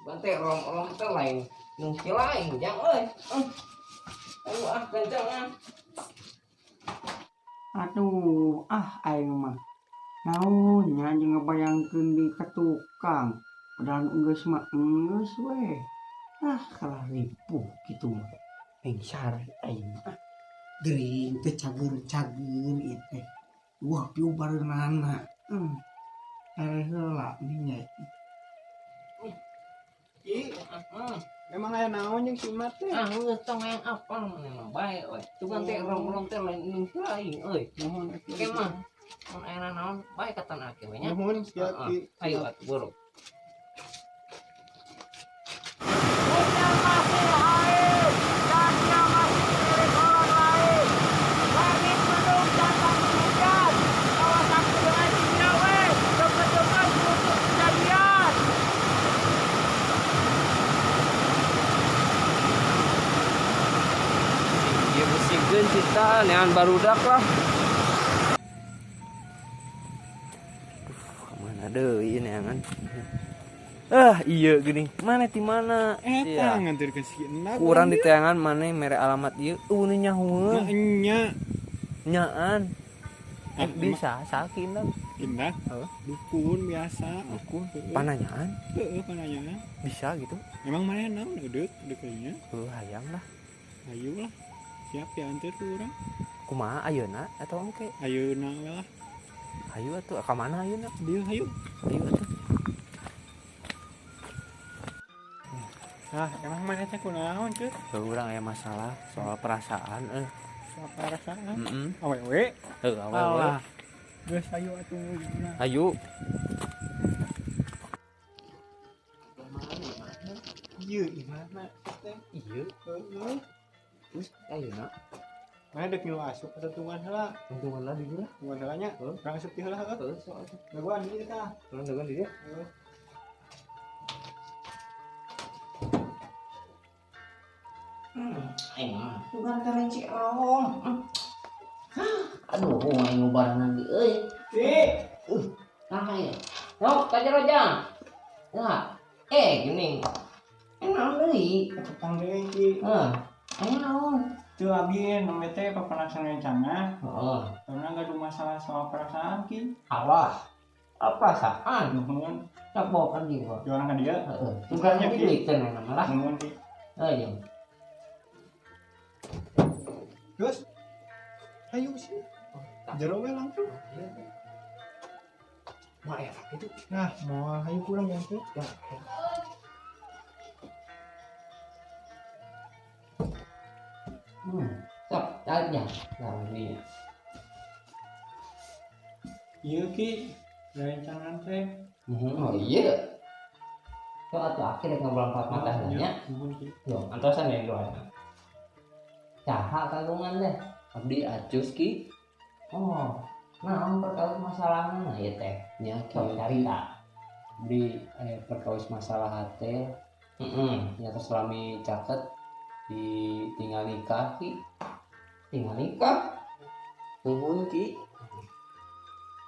Bante rom-rom teh lain nu lain jang euy. Ayo ah kencang ah. Aduh, ah aing mah. Naon nya jeung ngebayangkeun di ka tukang. Padahal geus mah geus we. Ah, kalah ripuh kitu mah. Mengsar aing mah. Gering teh cager-cager ieu teh. Wah, piubareunana. Eleh heula nya. Ih, emang aya naon jeung si Mat teh? Ah, geus tong hayang apal maneh mah bae euy. Tugan teh rom-rom teh lain nu lain euy. Nuhun atuh. Ke mah mun aya naon bae katan aki we nya. Nuhun siap Ki. Ayo atuh buru. Hujan masih air dan dia masih milik orang lain. Langit mendung datang hujan. Kawasan dengan Ciawe, dekat-dekat untuk kejadian. Ieu musikeun cita neangan barudak lah. Duh, mana deui neangan. Ah, iya gini. Mana di mana? Eta nganterkeun si Endah. Kurang di teangan mana mere alamat ieu. Nu nyahueun. Nya. Nyaan. Ah, Bisa sakin dah. Indah. Heeh. Dukun biasa. Dukun. Pananyaan Heeh, pananyaan. bisa gitu. Emang mana naon edeuk deukeunya? Heuh, hayang lah. Ayo lah. Siap ya anter ku urang. Kumaha ayeuna atau engke? Ayeuna we lah. Hayu atuh ka mana ayeuna? Dieu hayu. Hayu atuh. Ah, emang mana teh kunaon teh? Heuh, urang aya masalah soal perasaan euy. Soal perasaan. Heeh. Awewe. Heuh, awewe. Alah. Geus hayu atuh gimana? Hayu. Ieu imana teh? Iya, Heeh. terus ayeuna Mana dek ngilu asup atau tungguan heula? tungguan lah di dieu. Tungguan heula nya. Heeh. Urang asup ti heula heuh. Heuh, sok atuh. Dagoan di dieu tah. Urang dagoan di dieu. Heeh. Aing mah bukan karenci rom. Aduh, aing ngubaran lagi euy. Ki. Nah, ya. Sok, ka jero jang. Nah, gini. Naon deui? Tepang deui Ki. Heuh. Aya naon? Teu abi nembe teh papenasan rencangan. Heeh. Karena gaduh masalah soal perasaan Ki. Alah. Apa perasaan? Nuhun. Sok bawa ka dieu. Jualan ka dieu. Heeh. Bukan Ki. duit teh nama lah. Nuhun Ki. Heuh, jeung. Terus hayu sih. Jero we langsung. Mah aya kitu. Nah, mau hayu kurang ya teh. Ya. Sok, tariknya. Nah, ini. Ieu Ki, rencangan teh. Oh iya. Sok atuh akhir ngobrol empat mata nya. Nuhun Ki. Loh, antosan ya doa. Saha kagungan deh. Abdi acus Ki. Oh, naon perkawis masalahna ieu teh? Nya Sok kieu carita. Abdi aya perkawis masalah hate. Heeh. Nya tos lami caket ditinggal nikah Ki. Tinggal nikah. Nuhun Ki.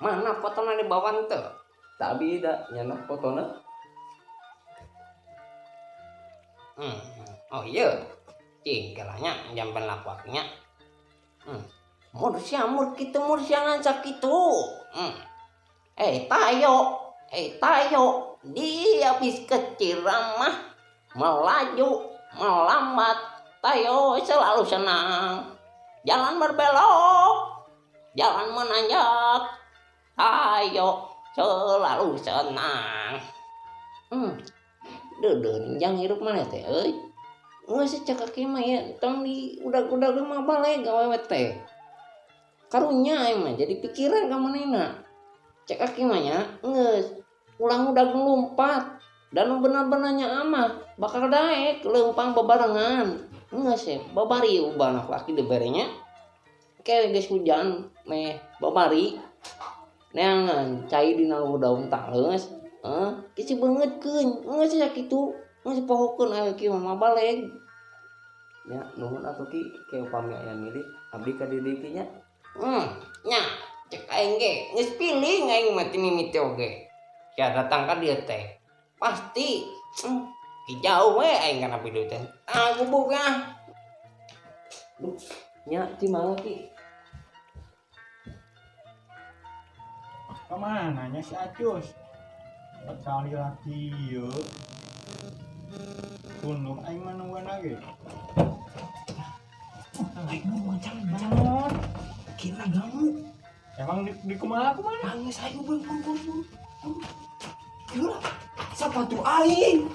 Mana fotona dibawa teu? Tak abi da nyana fotona. Oh iya. Cing kelanya jamban lakwaknya. Mur siamur kitu mur siangan sakitu. Tayo, dia habis kecil ramah, melaju, melambat, Tayo selalu senang. Jalan berbelok, jalan menanjak, Tayo selalu senang. Deudeuh jang hirup mana teh euy. Geus cek kaki mah ya, tong di udag-udag mah baleg awewe teh. Karunya aing mah jadi pikiran ka manehna. Cek kaki mah nya geus ulang udag ngelumpat dan benar-benarnya amah bakal daek leumpang bebarengan. Geus ya, babari ubah laki diberenya. Kayak geus hujan meh babari. Neangan cai dina daun taleus. Kisi beungeutkeun, geus sakitu. Geus pohokeun aya kieu mah baleg. Nya nuhun atuh Ki, ke upami aya milik abdi ka dieu Ki nya. Nya cek aing ge geus piling aing mah ti mimiti oge. Sia datang ka dieu teh. Pasti Ki jauh we aing kana video teh. Ah gubuk ah. Duh, nya ci mangga Ki. Kemana nya si Acus? Kali lagi yuk. Tunduh aing mah nungguan lagi. Aing nungguan calon. Kira kamu. Emang di kumaha kumaha? Nangis aing buru buru. Kira sepatu aing.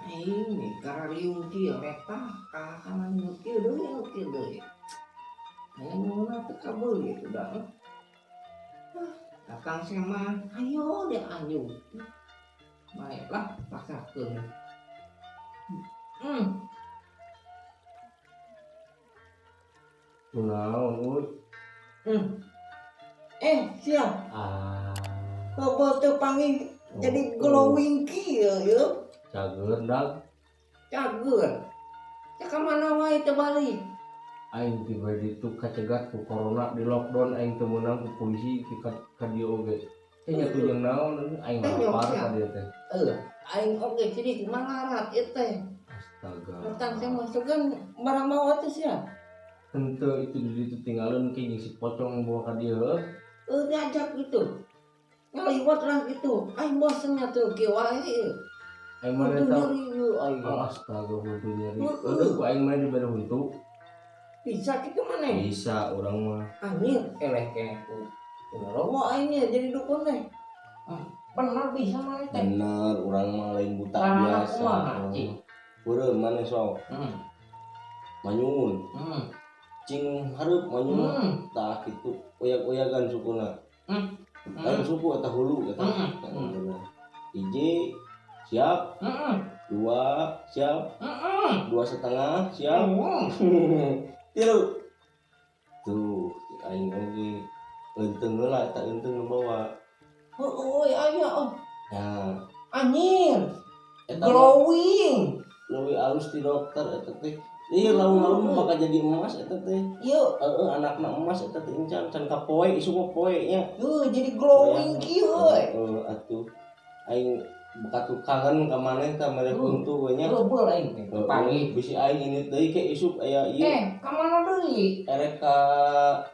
Aing karariung kieu reta ka nu kieu deui nu kieu deui. Aing nu teu kabeuli kitu da. Kakang sama ayo deh anjung. Baiklah paksakeun. Kunaon euy? Siap. Ah. Lobo teu panggih jadi glowing kieu yeuh. Cager dag. Cager. Ya ka mana wae teu balik. Aing tiba ditu kacegat ku corona di lockdown aing teu meunang ku polisi ka dieu oge. Teh nya tuh jeung naon aing lapar ka dieu teh. Aing oge sidik malarat ieu teh. Astaga. Petang teh masukan barang bawa teh sia. Henteu itu di ditu tinggalin ke jeung si pocong bawa ka dieu heuh. Diajak gitu. Ngaliwat lah gitu. Aing bosennya tuh kieu wae ieu. Aing mah eta aing. Astaga huntu nyeri. Aduh ku aing mah dibere huntu. Bisa gitu mana? Bisa orang mah. Anjir, eleh keneh ku. Rowo aing jadi dukun teh. Bener bisa mana teh? Bener, urang mah lain buta biasa. Beureum maneh sok. Manyun. Cing hareup manyun. Tah kitu oyak-oyagan sukuna. Lain suku eta hulu eta. Hiji siap. 2 siap. 2,5 siap. 3. Tuh, aing oge eunteng heula eta eunteng nu bawa. Heueuh aya oh. Nah, anjir. Eta glowing. Leuwih alus ti dokter eta teh. Ieu lamun-lamun bakal jadi emas eta teh. Ieu heeh anakna emas eta teh encan can kapoe isu mah poe nya. Heuh jadi glowing kieu euy. Heuh atuh. Aing buka tukangan ka maneh tah mere huntu we nya. Heuh aing teh panggih. Bisi aing ini deui ke isuk aya ieu. Ka mana deui? Erek ka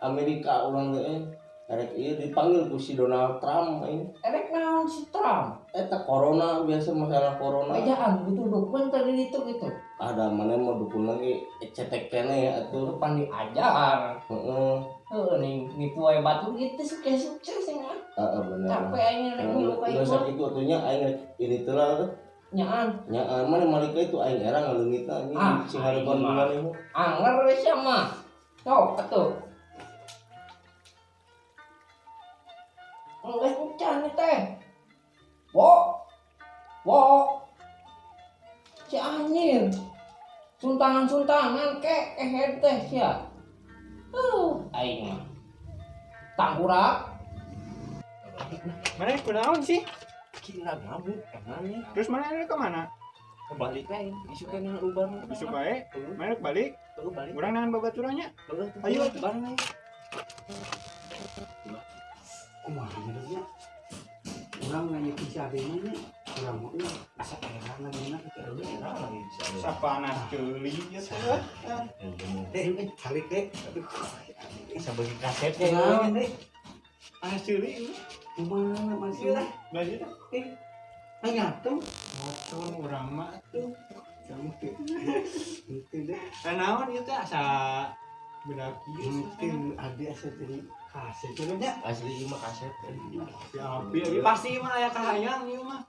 Amerika urang teh. Erek ieu dipanggil ku si Donald Trump aing. Erek naon si Trump? Eta corona biasa masalah corona. Bejaan butuh dukun tadi ditu gitu. Ada maneh mah dukun lagi cetek keneh ya atuh. Pan diajar. Heeh. Heuh nih nipu wae batur gitu sukses nya. Heeh bener. Capek aing rek ngilu ka ieu. Geus sakitu atuh nya aing rek ini teh lah tuh. Nyaan. Nyaan maneh malik itu aing era ngaleungitna anjing sing hareupan maneh mah. Anger we sia mah. Sok atuh. Geus encan teh. Wo. Wo. Si anjir. Suntangan-suntangan ke kehed teh sia. Aing mah. Tangkurak. Mana kunaon sih? Kira ngamuk emang nih. Terus mana ada ke mana? Balik aing, isu kana ubar. Isu bae. Mana balik? Balik. Urang nahan babaturannya. Ayo bareng ayo. Kumaha nya? Urang nanya ke si Abi mah nya. Urang mah euy asa era lagi na era lagi. Sapanas ceuli nya teh. Deh, balik deh. Aduh. Asa bagi kaset deh. Panas ceuli. Kumaha masih? Baju teh. Aya tuh. Motor urang mah atuh. Kamu teh. Henteu deh. Naon ieu teh asa bener kieu. Henteu abdi asa jadi kaset nya. Asli ieu mah kaset. Ya api pasti mah aya kahayang ieu mah.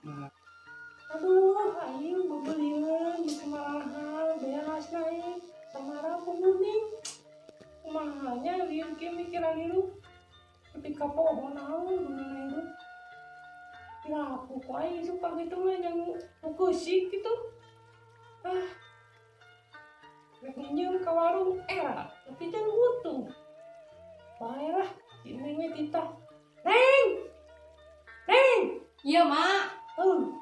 Aduh, aing bebelian di semarahan, beas aing, samara kuning. Kumahanya lieur kieu mikiran hirup. Ketika pohon naon gunana hirup. Ya aku ku aing suka gitu mah yang keusik gitu. Ah. Rek nginjem ka warung era, tapi can butuh. Bae lah, si Neng we titah. Neng! Neng! Iya, Mak.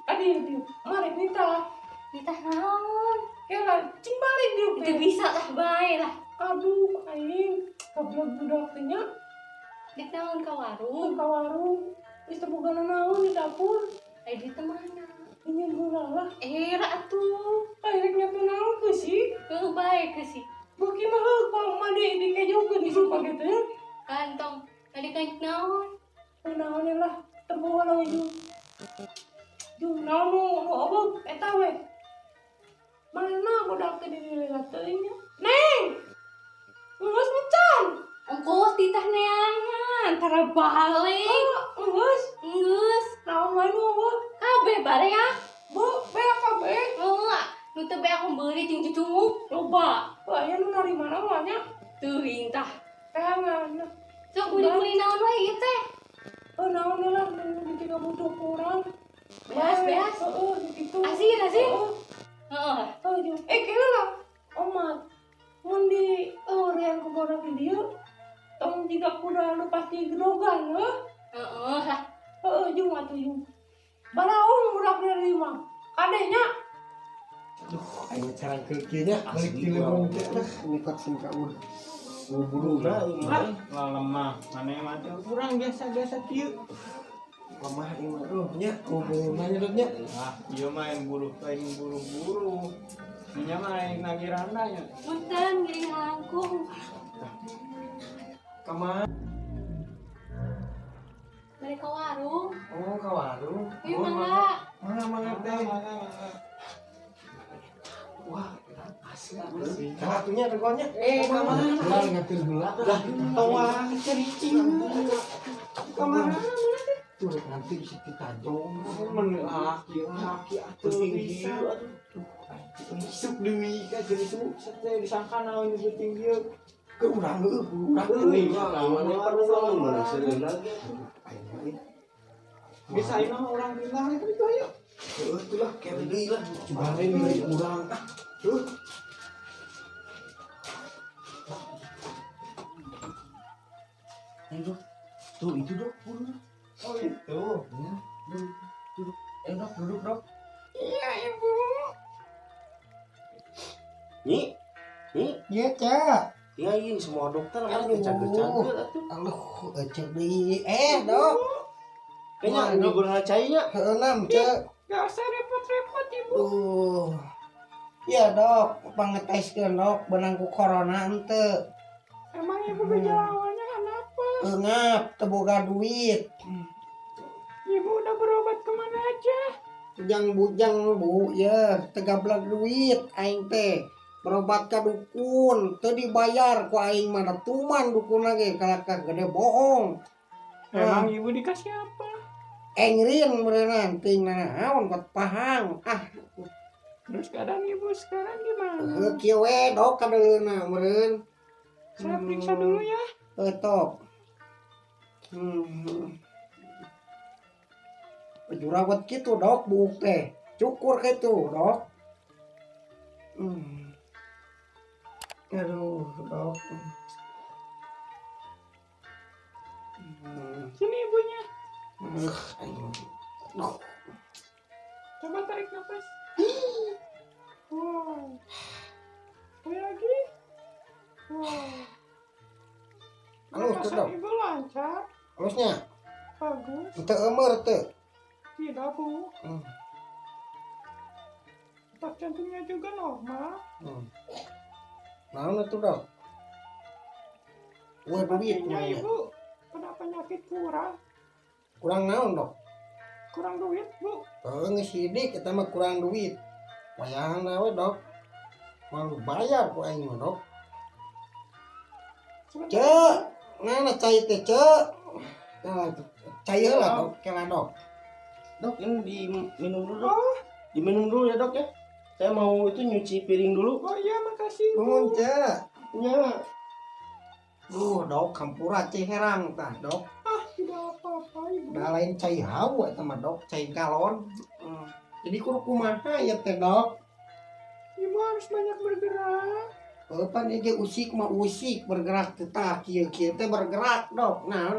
Adi, mari nitah. Nitah naon? Kela, cing balik diuk Itu bisa lah, bae lah. Aduh, aing goblok budak teh nya. Dek naon ka warung? Ka warung. Geus teu boga naon di dapur. Ai duit teh mana? Ini heula lah. Era atuh. Akhirnya nyatu naon keusik? Heuh bae keusik. Beuki mah heuh ku mandi dikejokeun isuk pake teh. Kantong tadi kan naon? Naon lah terbawa lah ujung. Jung naon nu obog eta we. Mana budak teh dilila teuing nya. Neng. Geus encan. Ongkos titah neangan tara balik. Geus. Geus. Naon wae nu eueuh? Kabeh bare ya. Bu, beak kabeh. Heuh, nu teu beak meuli jeung cucunguk loba. Wah, aya nu narima naon nya? Teuing tah. Teangan. Sok beli naon wae ieu teh? Oh, naon lah nu ditinggal butuh kurang. Beas, beas. Heeh, gitu. Asin, asin. Heeh. Oh, kira lah. Omat. Mun di eureun ku bodak di dieu, tong jiga kuda lu pasti gedogan heuh. Heeh lah. Heeh, jeung atuh jeung. Baraung budak di mah. Kadehnya. Duh, aing carang kieu nya balik di leuweung teh lah nikot sing ka eueuh. Buru-buru lah lemah, mana mah teh urang biasa-biasa kieu. Lemah ieu mah duh nya, buru-buru nya nya. Ah, ieu mah yang buru lain buru-buru. Nya mah aing nagirana nya. Punten ngiring langkung. Ka mana? Balik ke warung. Oh, ke warung. Ieu mangga. Mangga mangga teh. Wah, asli. Karatunya regonya. Ka mana? Lah ngatur heula. Lah, tawa cericing. Ka mana? Tuh nanti bisa ditajong. Mun laki-laki atuh bisa. Isuk deui ka jadi teh disangka naon penting ieu. Ke urang heueuh, urang euy. Lawan perlu mun sereuna ge. Bisa ieu mah urang pindah ka ditu ayo. Heueuh tuh lah kere deui lah. Cubare deui urang ah. Heuh. Ayo, tuh itu dok, buru. Oh itu. Ya, duduk. Ayo dok, duduk dok. Iya ibu. Nyi, nyi. Iya cak. Iya ini semua dokter kan cager-cager atuh. Aduh, ecek deui. Dok. Kayaknya nyugur cainya. Heueuh nam cek. Gak usah repot-repot ibu. Duh. Iya dok, pangeteskeun dok, benang ku corona henteu. Emang ibu gejala awalnya kenapa? Eungap, teu boga duit. Ibu udah berobat kemana aja? Bujang-bujang bu, ya, teu gablek duit aing teh. Berobat ka dukun, teu dibayar ku aing mah tuman dukun lagi kalakah gede bohong. Emang ibu dikasih apa? Engrin berenang, ting naon kot pahang. Ah. Terus keadaan ibu sekarang gimana? Heuh kieu we dok kadeuleuna meureun. Saya periksa dulu ya. Heuh tok. Jurawat kitu dok buuk teh. Cukur kitu dok. Aduh dok. Sini ibunya. Aduh. Coba tarik nafas. Wow. Sekali lagi. Wow. Halus tuh dok. Ibu lancar. Halusnya? Bagus. Teu eumeur teu? Tidak bu. Detak jantungnya juga normal. Naon atuh dok? Wah duit namanya. Ibu kena penyakit kurang. Kurang naon dok? Kurang duit bu. Heuh geus sidik eta mah kurang duit. Wayahna we dok. Malu bayar ku aing mah dok. Cek, mana cai teh cek? Nah, cai heula dok, kela dok. Dok, ini diminum dulu dok. Oh. Diminum dulu ya dok ya. Saya mau itu nyuci piring dulu. Oh iya makasih. Nuhun cek. Nya. Duh dok, hampura cai herang tah dok. Ah tidak apa-apa ibu. Da lain cai hawa eta mah dok, cai galon. Jadi kudu kumaha ya teh dok? Ibu harus banyak bergerak. Pan ieu usik mah usik bergerak teh tah kieu-kieu teh bergerak dok. Nah,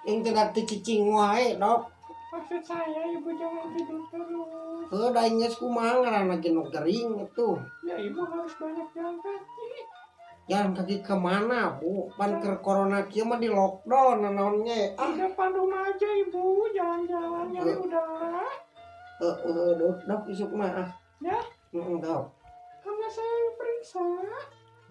yang teh teu cicing wae dok. Maksud saya ibu jangan tidur terus. Heuh da geus kumaha ngaranna ge nu gering atuh. Ya ibu harus banyak jalan kaki. Jalan kaki kemana bu? Pan keur corona kieu mah di lockdown naon ge. Ah, di depan rumah aja ibu, jalan-jalan nyari udara. Heeh, dok, dok isuk mah ah. Ya. Heeh, dok. Karena saya periksa.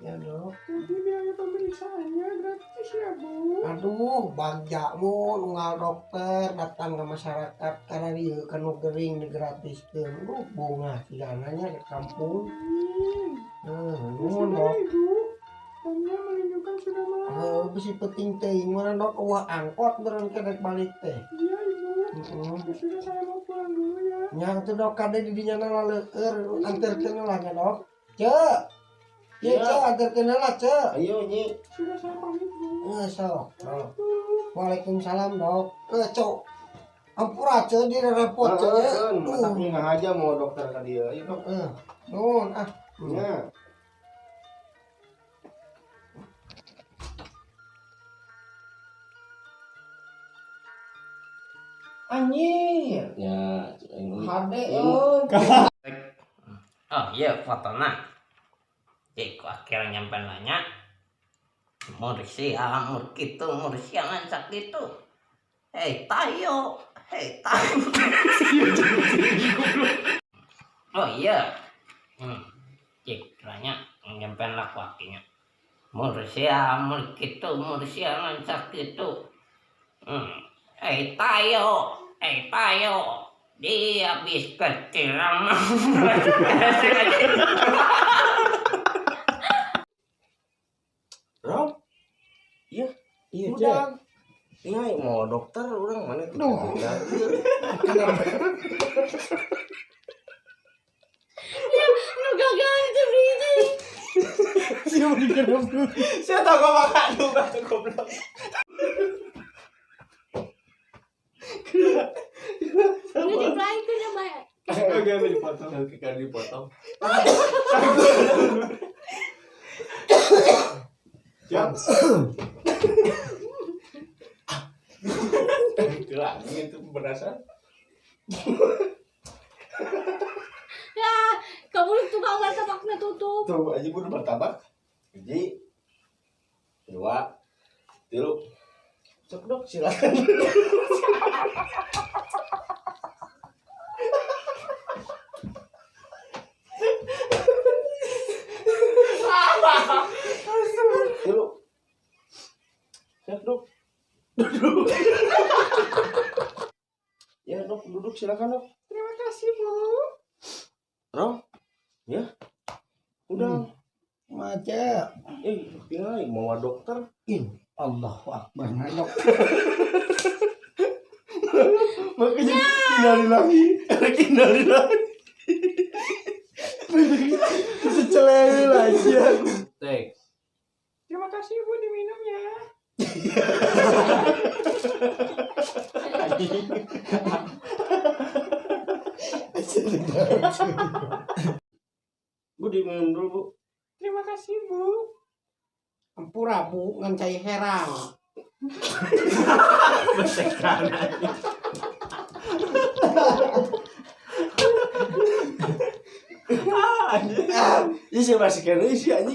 Ya, dok. Jadi biaya pemeriksaannya gratis ya, Bu. Aduh, bagjamu nunggal dokter datang ke masyarakat karena dia kanu gering digratiskeun. Duh, bunga sigananya ke kampung. Amin. Heeh, Ya nuhun, sudah, dok. Ibu. Jamnya menunjukkan sudah malam. Heuh, bisi penting teuing mana dok eueuh angkot beureun kedek balik teh. Iya, Ibu. Heeh. Ya sudah, saya mau pulang dulu ya. Nya atuh dok kade di dinya na laleueur anterkeun lah nya dok. Ceu. Ieu Iya. ceu anterkeun lah ceu. Ayo nyi. Sudah saya pamit, Bu. Heuh sok. Dok. Waalaikumsalam dok. Ceu. Ampura ceu di repot ceu. Heeh, matak ngahaja mau dokter ka dieu. Ayo dok. Heeh. Nuhun ah. Nya. Anjir. Ya, aing Hade euy. Oh iya fotona. Jadi ku akhirnya nyampe nanya. Mursia, mur kitu, mursia ngan sakitu. Hei tayo, hei tayo. Oh iya. Cik, kiranya nyampe lah ku akhirnya. Mursia, mur kitu, mursia ngan sakitu. Hei tayo, hei tayo. Dia habis ketiram. Rom. Iya, Iya, Ceu. udah. Iya, mau dokter orang mana tuh? Duh. Nu gagal itu biji. Saya tahu kau makan lu batu goblok. Nu dipelaikeun ya bae. Oke, ambil dipotong. Oke, kan dipotong. Siap. Itulah, itu berasa. Ya, kamu tukang martabakna tutup. Tuh, aja buru martabak. Hiji, dua, tilu. Sok dok, silakan. Tilu. Siap dok. Duduk. Ya dok, duduk silakan dok. Terima kasih, Bu. Rom, ya, udah. Maca. Tinggal mau dokter. Ih, Allahu Akbar nah, dok. Makanya innalillahi, innalillahi. Secelele lah sia. Tek. Terima kasih, Bu, diminum ya. Bu diminum dulu, Bu. Terima kasih, Bu. Ampura bu ngan cai herang. Besekan. Ah, anjing. Ih, si masih kene sih anjing.